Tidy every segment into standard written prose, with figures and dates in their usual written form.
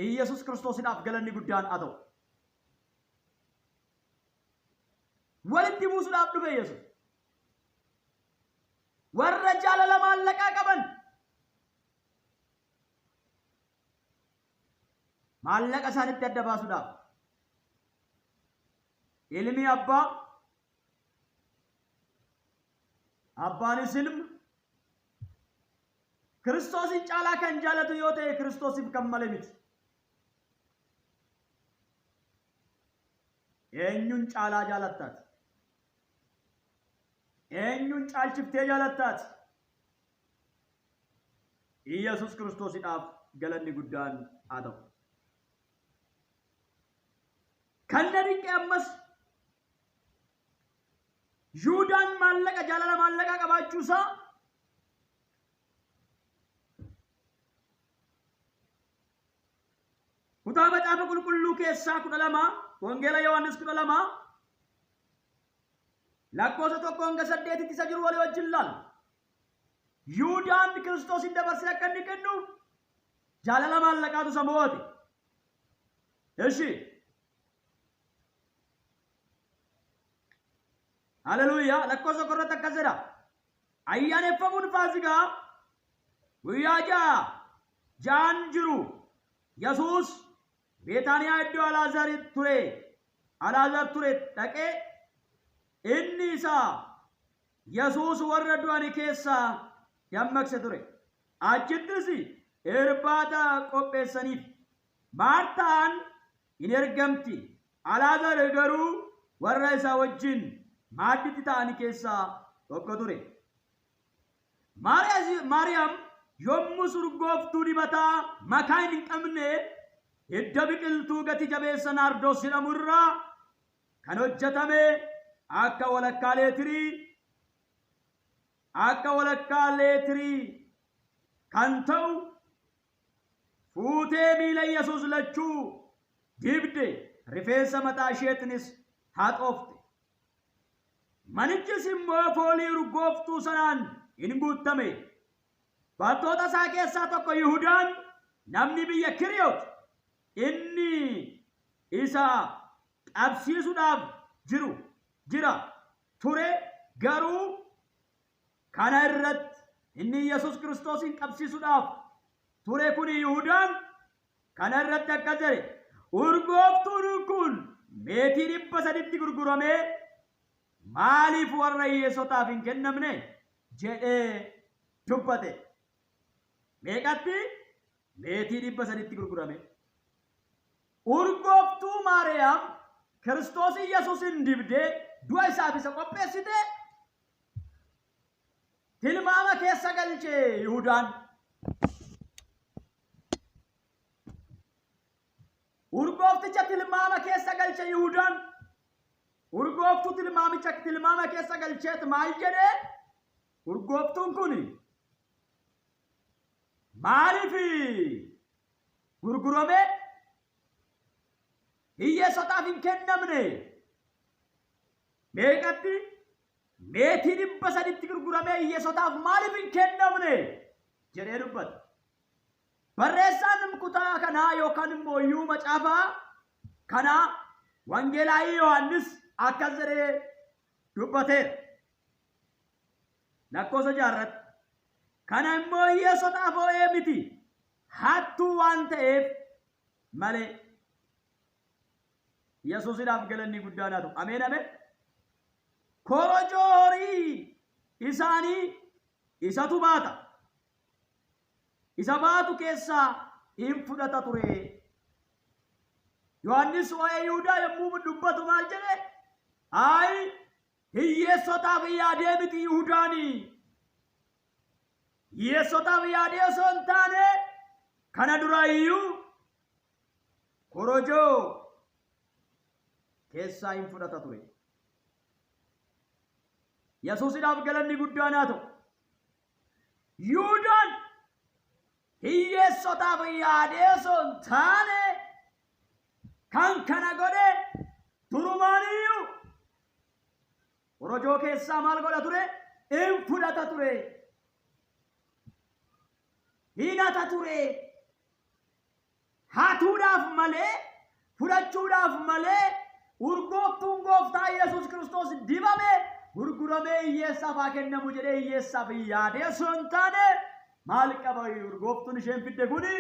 Iyyasuus Kiristoosidhaaf galanni guddaan haa ta'u. Walitti buusuudhaaf dhufe Yesuus. Warra jaalala maallaqaa qaban maallaqa isaanitti adda baasuudhaaf. Ilmi abbaa, abbaanis ilma, Kiristoosin caalaa kan jaalatu yoo ta'e Kiristoosiif kan male miti. Eenyuun caalaa jaalattaati? Eenyuun caalchiftee jaalattaati? Iyyasuus Kiristoosidhaaf galanni guddaan haa ta'u. Kan na dinqe ammas Yihuudaan maallaqa jaalala maallaqaa qabaachuu isaa kutaa macaafa qulqulluu keessaa 12 Wangeela Yohaannis 12 lakkoofsa 1 hanga 8tti isa jiru walii wajjin laalla. Yihuudaan Kiristoosin dabarsee akka inni kennu jaalala maallaqaatu isa mo'ate. Eshi. Haleluuyaa lakkoofsa 1 irratti akkas jedha. Ayyaaneffamuun Faasigaa guyyaa ja'a ja'an jiru Yesuus Beetaaniyaa iddoo Alaazar ture Alaazar ture dhaqee inni isa Yesuus warra du'ani keessaa dammaqse ture. Achittis irbaata qopheessaniif. Maartaan in ergamti, Alaazar garuu warra isa wajjin maadditti ta'an keessaa tokko ture. Maariyaam yommus urgooftuu dibataa makaa hin qabne hidda biqiltuu gati jabeessa naardoos jedhamu irraa kan hojjetame akka walakkaa leetirii akka walakkaa leetirii kan ta'u fuutee miila Yesuus lachuu dibde, rifeensa mataa isheetinis haxoofte. Manichis immoo foolii urgooftuu sanaan in guuttame. Bartoota isaa keessaa tokko Yihudaan namni biyya Kiriyoot inni isa qabsiisuudhaaf jiru jira ture garuu kana irratti inni Yesuus Kiristoosiin qabsiisuudhaaf ture kun Yihudaan kana irratti akkas jedhe, Urgooftuun kun meetii 300tti gurguramee maaliif warra hiyyeessotaaf hin kennamne? jedhee dubbate. Meeqatti? Meetii 300tti gurgurame. Urgooftuu Maariyaam Kiristoos Yesuusin dibdee du'a isaaf isa qopheessite tilmaama keessa galche Yihudaan. Urgoofticha tilmaama keessa galche Yihudaan. Urgooftuu tilmaamicha tilmaama keessa galcheet maal jedhee? Urgooftuun kun maaliif gurguramee hiyyeessotaaf hin kennamne? Meeqatti? Meetii 300tti gurguramee hiyyeessotaaf maaliif hin kennamne? Jedhee dubbate. Barreessaan kutaa kanaa yookaan immoo iyyuu macaafa kanaa Wangeelaayii Yohaannis akkas jedhee dubbateera. Lakkoofsa jaarratti. Kana immoo hiyyeessotaaf oo'ee miti, hattuu waan ta'eef malee. Yesuusidhaaf galanni guddaan haa ta'u. Ameen ameen. Korojoo horii isaanii isatu baata. Isa baatu keessaa in fudhata ture. Yohaannis waa'ee Yihudaa yommuu dubbatu maal jedhe? Ayi hiyyeessotaaf yaadee miti Yihudaani. Hiyyeessotaaf yaadee osoo hin taane kana dura iyyuu korojoo keessaa hin fudhata ture. Yesuusidhaaf galanni guddaan haa ta'u. Yihuudaan hiyyeessotaaf yaadee osoo hin taane kan kana godhe durumaan iyyuu korojoo keessaa maal godha ture? In fudhata ture. Hinata ture. Hatuudhaaf malee, fudhachuudhaaf malee urgooftuun gooftaa Yesuus Kiristoos dibame gurguramee hiyyeessaaf haa kennamu jedhee hiyyeessaaf yaadee osoo hin taane maal qaba urgooftuun isheen fidde kuni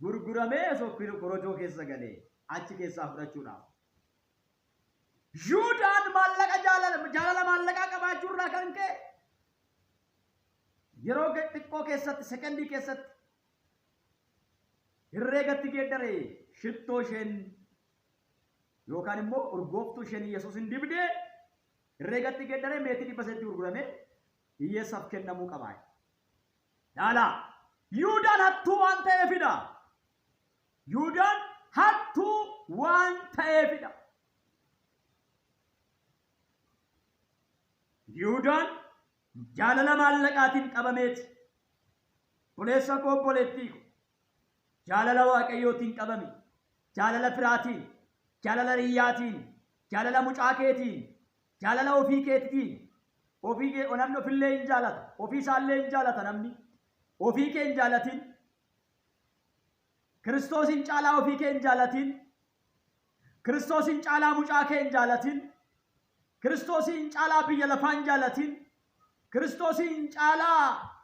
gurguramee osoo korojoo keessa galee achi keessaa fudhachuudhaaf. Yuudaan maallaqa jaalala maallaqaa qabaachuu irraa kan ka'e yeroo xiqqoo keessatti sekondii keessatti herreegatti geeddare shittoo isheen yookaan immoo urgooftuu isheen Yesuus hin dibdee herreegatti geeddare meetii 800 gurgurame hiyyeessaaf kennamuu qaba. Laalaa Yuudaan hattuu waan ta'eefidha. Yuudaan hattuu waan ta'eefidha. Yihuudaan jaalala maallaqaatiin qabameeti. Obboleessa koo obboleettii ko. Jaalala Waaqayyootiin qabami. Jaalala firaatiin, jaalala hiriyyaatiin, jaalala mucaa keetiin, jaalala ofii keetitiin. Ofii kee namni ofillee hin jaalata. Ofii isaallee hin jaalata namni. Ofii kee hin jaalatin. Kiristoosin caalaa ofii kee hin jaalatin. Kiristoosin caalaa mucaa kee hin jaalatin. Kiristoosiin caalaa biyya lafaa hin jaalatin. Kiristoosiin caalaa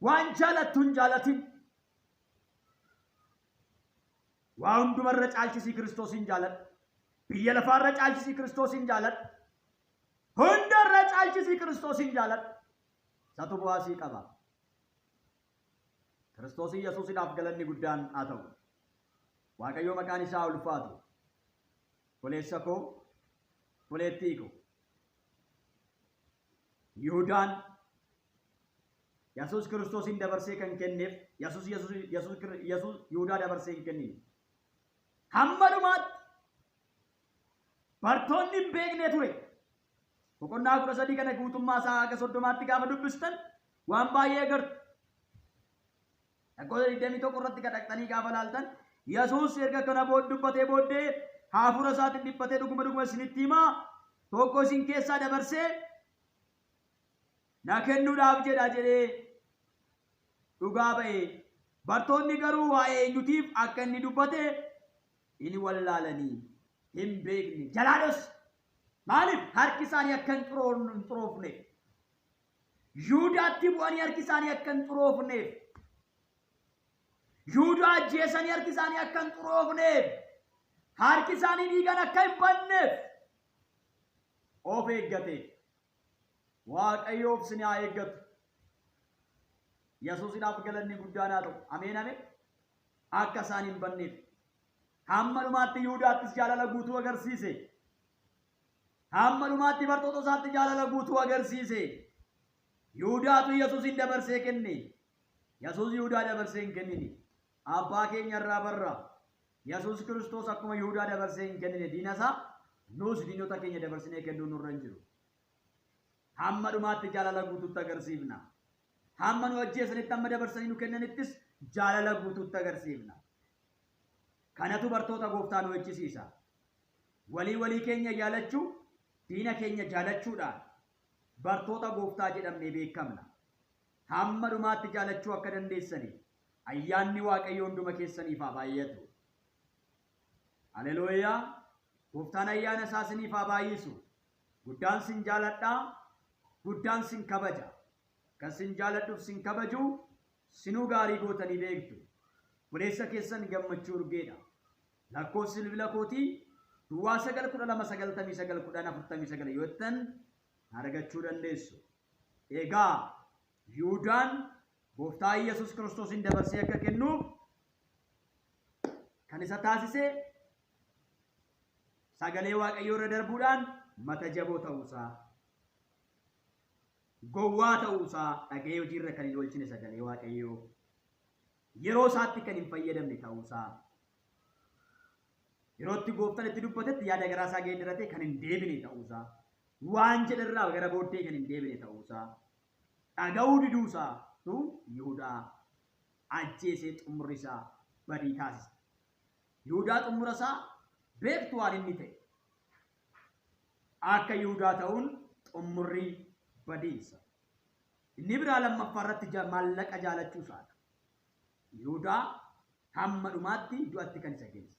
waan jaalattu hin jaalatin. Waa hundumarra caalchisii Kiristoosiin jaaladhu. Biyya lafaarra caalchisii Kiristoosiin jaaladhu. Hundarra caalchisii Kiristoosiin jaaladhu. Isatu bu'aa sii qaba. Kiristoos Yesuusidhaaf galanni guddaan haa ta'u. Waaqayyo maqaan isaa ulfaatu. Obboleessa koo, obboleettii koo. Yihudaan Yesuus Kiristoosiin dabarsee kan kenneef Yesuus Yesuus Yesuus Yesuus Yihudaa dabarsee hin kennine. Hamma dhumaatti bartoonni hin beekne ture. Boqonnaa 13 kana guutummaa isaa haga 30tti gaafa dubbistan waan baay'ee agartu. Lakkoofsa 21 irratti gad dhaqxanii gaafa laaltan Yesuus erga kana dubbatee booddee hafuura isaatiin dhiphatee dhuguma dhuguma isinitti himaa tokko isin keessaa dabarsee na kennuudhaaf jedha jedhee dhugaa ba'e. Bartoonni garuu waa'ee eenyutiif akka inni dubbate hin wallaalanii hin beekne. Jalaa dhos. Maaliif harki isaanii akka hin xuroofneef. Yihudaatti bu'anii harki isaanii akka hin xuroofneef. Yihudaa ajjeesanii harki isaanii akka hin xuroofneef. Harki isaanii dhiigan akka hin banneef. Of eeggate. Waaqayyo of isin haa eeggatu. Yesuusidhaaf galanni guddaan haa ta'u. Ameen ameen. Akka isaan hin banneef. Hamma dhumaatti Yihudaattis jaalala guutuu agarsiise. Hamma dhumaatti bartoota isaatti jaalala guutuu agarsiise. Yihudaatu Yesuusin dabarsee kenne. Yesuus Yihudaa dabarsee hin kennine. Abbaa keenya irraa barra. Yesuus Kiristoos akkuma Yihudaa dabarsee hin kennine diina isaa nus diinota keenya dabarsinee kennuun nurra hin jiru. Hamma dhumaatti jaalala guutuutti agarsiifna. Hamma nu ajjeesanitti hamma dabarsanii nu kennanittis jaalala guutuutti agarsiifna. Kanatu bartoota gooftaa nu jechisiisa. Walii walii keenya jaalachuu, diina keenya jaalachuudhaan bartoota gooftaa jedhamnee beekamna. Hamma dhumaatti jaalachuu akka dandeessaniif ayyaanni Waaqayyoo hunduma keessaniif haa baay'atu. Haleluuyaa! Gooftaan ayyaana isaa isiniif haa baay'isu. Guddaan sin jaaladha, guddaan sin kabaja. Kan sin jaaladhuuf sin kabaju sinuu gaarii gootanii beektu. Obboleessa keessan Gammachuu Urgeedha. Lakkoofsi bilbila kootii duwwaa 9 12 99 10 49 yoo jettan argachuu dandeessu. Egaa Yihuudaan gooftaa Yesuus Kiristoosiin dabarsee akka kennuuf kan isa taasise sagalee Waaqayyoo irra darbuudhaan mata jaboo ta'uusaa gowwaa ta'uusaa dhaga'ee hojiirra kan hin oolchine sagalee Waaqayyoo yeroo isaatti kan hin fayyadamne ta'uusaa yeroo itti gooftaan itti dubbatetti yaada garaa isaa geeddaratee kan hin deebine ta'uusaa waan jedherraa gara booddee kan hin deebine ta'uusaa dhaga'uu diduusaatu Yihudaa ajjeesee xumurri isaa badii taasise. Yihudaa xumura isaa beektu waan inni ta'e. Akka Yihudaa ta'uun xumurri badiinsa. Inni biraa lammaffaa irratti maallaqa jaalachuu isaadha. Yihudaa Hamma dhumaatti du'atti kan isa geesse.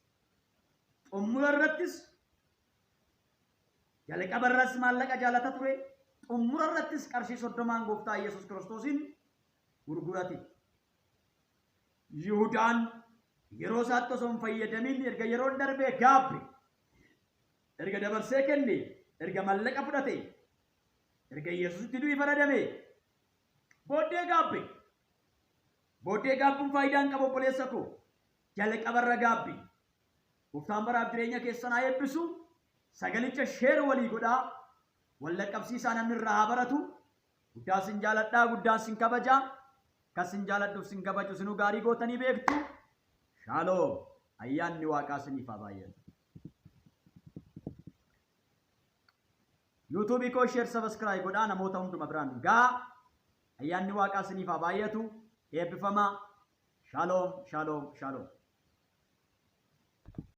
Xumura irrattis jalqaba irras maallaqa jaalata ture. Xumura irrattis qarshii 30n gooftaa Yesuus Kiristoosiin gurgurate. Yihudaan yeroo isaatti osoo hin fayyadamin erga yeroon darbee gaabbe. Erga dabarsee kenne, erga mallaqa fudhate, erga Yesuusitti du'i faradame booddee gaabbe. Booddee gaabbuun faayidaa hin qabu obboleessa koo. Jalqabarra gaabbi. Gooftaan baraaf jireenya keessan haa eebbisu. Sagalicha share walii godhaa. Wal dhaqqabsiisaa namni irraa haa baratu. Guddaa sin jaaladhaa, guddaan sin kabajaa. Kan sin jaaladhuuf sin kabaju sinuu gaarii gootanii beektu. Shaaloom. Ayyaanni Waaqaa siniif haa baay'atu. YouTube koo share subscribe godhaa namoota hunduma biraan gahaa. Ayyaanni Waaqaa siniif haa baay'atu. Eebbifamaa. Shaaloom, shaaloom, shaaloom.